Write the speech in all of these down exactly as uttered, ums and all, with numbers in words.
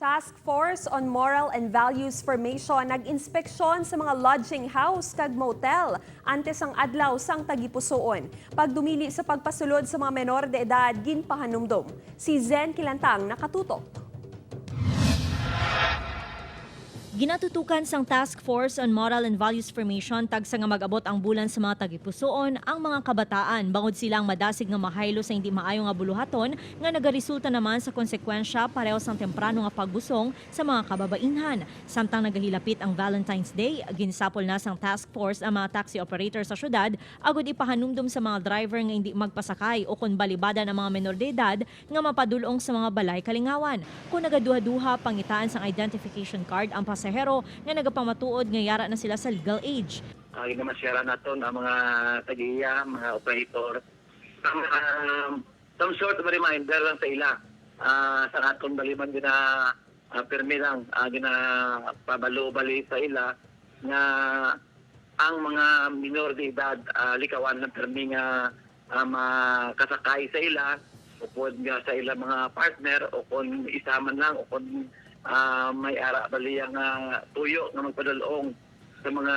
Task Force on Moral and Values Formation nag-inspeksyon sa mga lodging house kag motel antes sang Adlaw sang Tagipusoon, pagdumili sa pagpasulod sa mga menor de edad, ginpahanumdom. Si Zen Kilantang nakatutok. Ginatutukan sang Task Force on Moral and Values Formation tagsa nga mag-abot ang bulan sa mga tagipusoon ang mga kabataan, bangod sila ang madasig nga mahaylo sa hindi maayo nga buluhaton nga nagaresulta naman sa konsekwensya pareho sang temprano nga pagbusong sa mga kababainhan. Samtang nagahilapit ang Valentine's Day, ginsapol na sang task force ang mga taxi operator sa syudad agud ipahanumdom sa mga driver nga hindi magpasakay o kon balibadan ang mga menor de edad nga mapadul-ong sa mga balay kalingawan. Kon nagaduha-duha, pangitaan sang identification card ang pasahero nga nagapamatuod nga yara na sila sa legal age. Ah, ginamasyaran naton ang mga tag-iya, mga operator. Ang, ah, some sort of reminder lang sa ila. Ah, sa aton bali man gina, ah, pirmi lang, ah, ginapabalo bali sa ila nga ang mga minor de edad, ah, likawan lang pirmi nga, ah, makasakay sa ila, upod nga sa ila mga partner, o kon isa man lang, o kon, ah, may ara bali nga tuyo nga magpadul-ong sa mga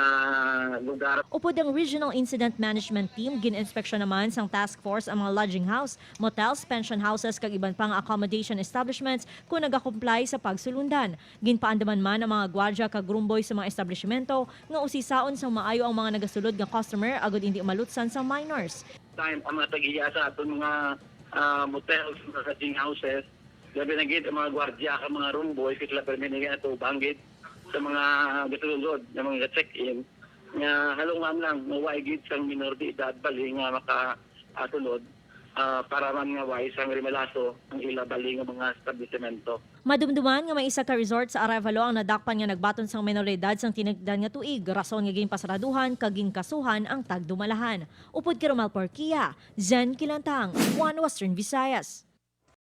lugar. Upod ang Regional Incident Management Team, gin-inspeksyon naman sang task force ang mga lodging house, motels, pension houses, kag iban pa nga accommodation establishments kung nagakomply sa pagsulundan. Ginpaandaman man ang mga gwardya kag rumboy sa mga establishmento nga usisaon sang maayo ang mga nagasulod nga customer agud indi malutsan sang minors. Time ang mga tag-iya sa aton mga, ah, motels, mga lodging houses, labi na gid ang mga gwardya kag mga rumboy, kay sila pirmi na ginatubang gid sa mga gasulod nga mga check-in nga halungan lang nga way gid sang minor de edad bali nga makasulod, ah, para man nga way sang remalaso ang ila bali nga mga establisemento. Madumduman nga may isa ka resort sa Arevalo ang nadakpan nga nagbaton sang menor de edad sang tinagdan nga tuig, rason nga ginpasaraduhan kag ginkasuhan ang tagdumalahan. Upod kay Romel Porquia, Zen Kilantang, One Western Visayas.